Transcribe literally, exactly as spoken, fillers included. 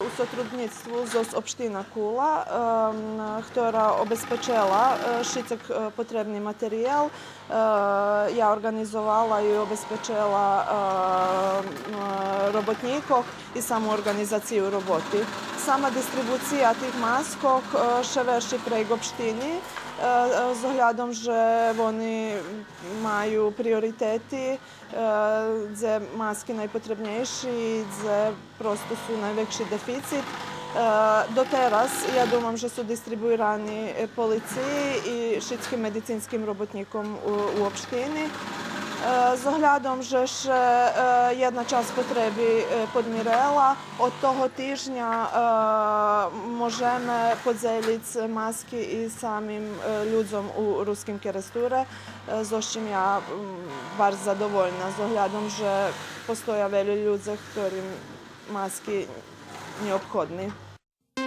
У сотруднїцтву зоз општина Кула, ем, хтора обезпечела, е, шицок, е, потребни материял, е, я орґанизовала и обезпечела, е, м, роботнїкох и саму орґанизацию роботи. Сама дистрибуция тих маскох, е, ше верши прейґ општини, е, е, з оглядом же вони маю приоритети, е, дзе маски найпотребнєйши, дзе просто су найвекши дефицит. Е, дотераз, я думам же су дистрибуирани, е, полициї и шицким медицинским роботнїком у, у општини. Е, з оглядом же ше, е, єдна часц потреби, е, подмирела, од того тижня, е, можеме подзелїц маски и самим, е, людзом у Руским Керестуре, е, зоз чим я, м, барз задовольна, з оглядом же постоя вельо людзе хторим маски нєобходни.